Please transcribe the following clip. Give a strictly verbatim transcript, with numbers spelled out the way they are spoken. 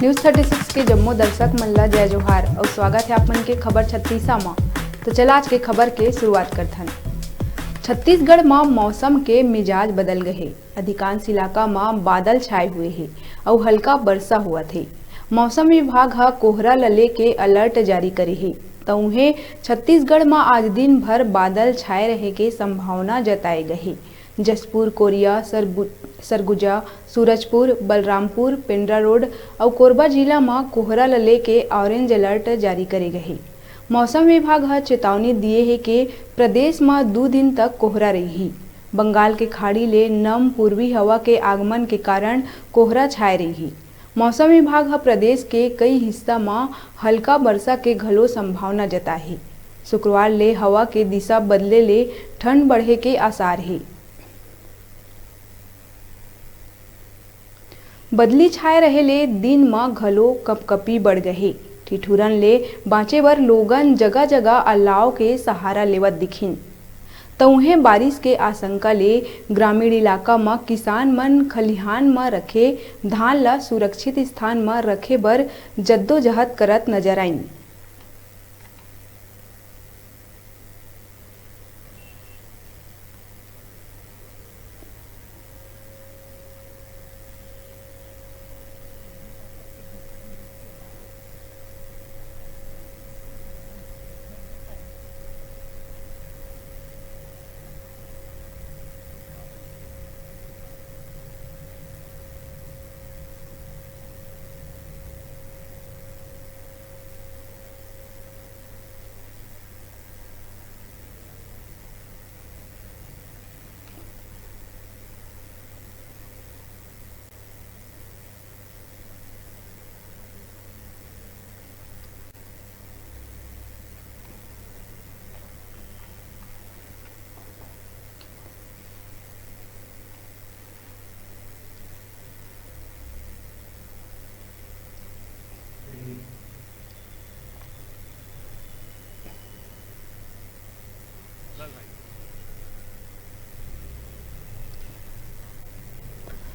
News thirty six के जम्मो दर्शक मन ला जय जोहार अउ स्वागत हे आप मन के खबर छत्तीसा म। तो चला आज के खबर के शुरुआत करथन। छत्तीसगढ़ म मौसम के मिजाज बदल गए हे। अधिकांश इलाका म बादल छाए हुए हे अउ हल्का बरसा होवत हे। मौसम विभाग ह कोहरा ल लेके alert जारी करे हे। त उहें, छत्तीसगढ़ म आज दिन भर बादल छाए रहे के संभावना जताए गए हे। जशपुर, कोरिया, सरबु-, सरगुजा, सूरजपुर, बलरामपुर, पेंड्रा रोड अउ कोरबा जिला म कोहरा ल लेके orange alert जारी करे गए हे। मौसम विभाग ह चेतावनी दिए हे के प्रदेश म दू दिन तक कोहरा रही। बंगाल के खाड़ी ले नम पूर्वी हवा के आगमन के कारण कोहरा छाए रही। मौसम विभाग ह प्रदेश के कई हिस्सा म हल्का बरसा के घलो संभावना जताए हे। शुक्रवार ले हवा के दिशा बदले ले ठंड बढ़े के आसार हे। बदली छाए रहे ले दिन म घलो कपकपी बढ़ गए हे। ठिठुरन ले बांचे बर लोगन जगह-जगह अलाव के सहारा लेवत दिखिन। त उहें, बारिश के आशंका ले ग्रामीण इलाका म किसान मन खलिहान म रखे धान ल सुरक्षित स्थान म रखे बर जद्दोजहद करत नजर आइन।